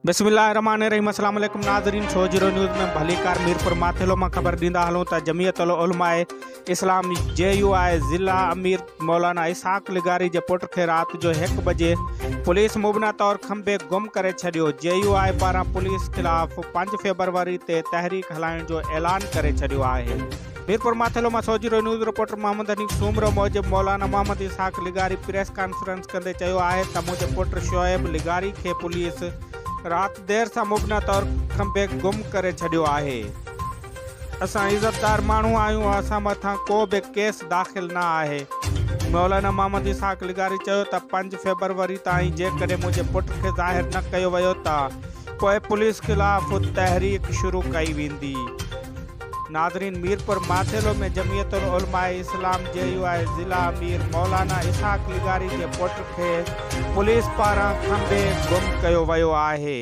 بسم الله الرحمٰن الرحيم السلام عليڪم ناظرين سوجهرو نيوز ۾ ڀليڪار ميرپور ماٿيلو مان خبر ڏيندا هلون ته جمعيت العلماء اسلام جي يو آء ضلع امير مولانا اسحاق لغاري جي پٽ کي رات جو هڪ بجي پوليس مبينا طور کنڀي گم ڪري ڇڏيو جي يو آء پاران پوليس خلاف پنج فيبروري تي تحريڪ هلائڻ جو اعلان ڪري ڇڏيو آهي. ميرپور ماٿيلو مان سوجهرو نيوز رپورٽر محمد حنيف سومرو موجب مولانا محمد اسحاق لغاري پريس ڪانفرنس ڪندي چيو آهي ته منهنجي پٽ شعيب لغاري کي پوليس رات دير سان مبينا طور کنڀي گم ڪري ڇڏيو آهي. اسان عزتدار ماڻهو آهيون اسان مٿان ڪو به ڪيس داخل نه آهي. مولانا محمد اسحاق لغاري چيو ته پنج فيبروري تائين جيڪڏهن منهنجي پٽ کي ظاهر نه ڪيو ويو ته پوء پوليس خلاف تحريڪ شروع ڪئي ويندي. ناظرين ميرپور ماٿيلو ۾ جمعيت العلماء اسلام جي يو آء ضلع امير مولانا اسحاق لغاري جي پٽ کي پوليس پاران کنڀي گم ڪيو ويو آهي.